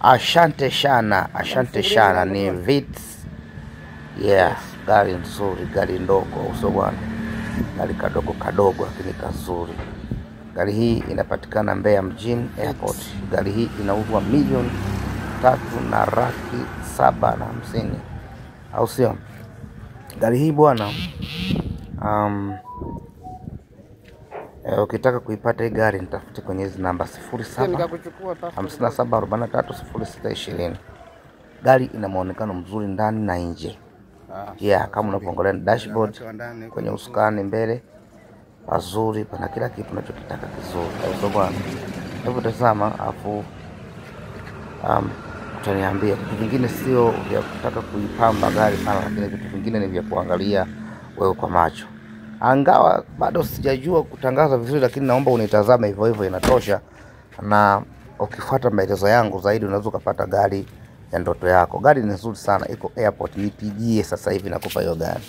Asante sana, asante sana. Ni Vitz. Yeah, gari nzuri, gari ndogo, uso bwana, gari kadogo kadogo, lakini kazuri. Gari hii inapatikana Mbeya mjini Airport. Gari hii inauzwa 3,750,000, au sio? Gari hii bwana, ukitaka kuipata hii gari nitafute kwenye hizi namba 07 Nikakuchukua tafuta. 57 43 06 20. Gari ina muonekano mzuri ndani na nje. Yeah, kama unavyoangalia dashboard kwenye usukani mbele pazuri, pana kila kitu unachokitaka kizuri, au sio bwana? Hebu tazama afu utaniambia. Vitu vingine sio vya kutaka kuipamba gari sana, lakini vitu vingine ni vya kuangalia wewe kwa macho. Angawa bado sijajua kutangaza vizuri, lakini naomba unitazame hivyo hivyo, inatosha. Na ukifuata maelezo yangu zaidi, unaweza ukapata gari ya ndoto yako. Gari ni nzuri sana, iko airport. Nipigie sasa hivi, nakupa hiyo gari.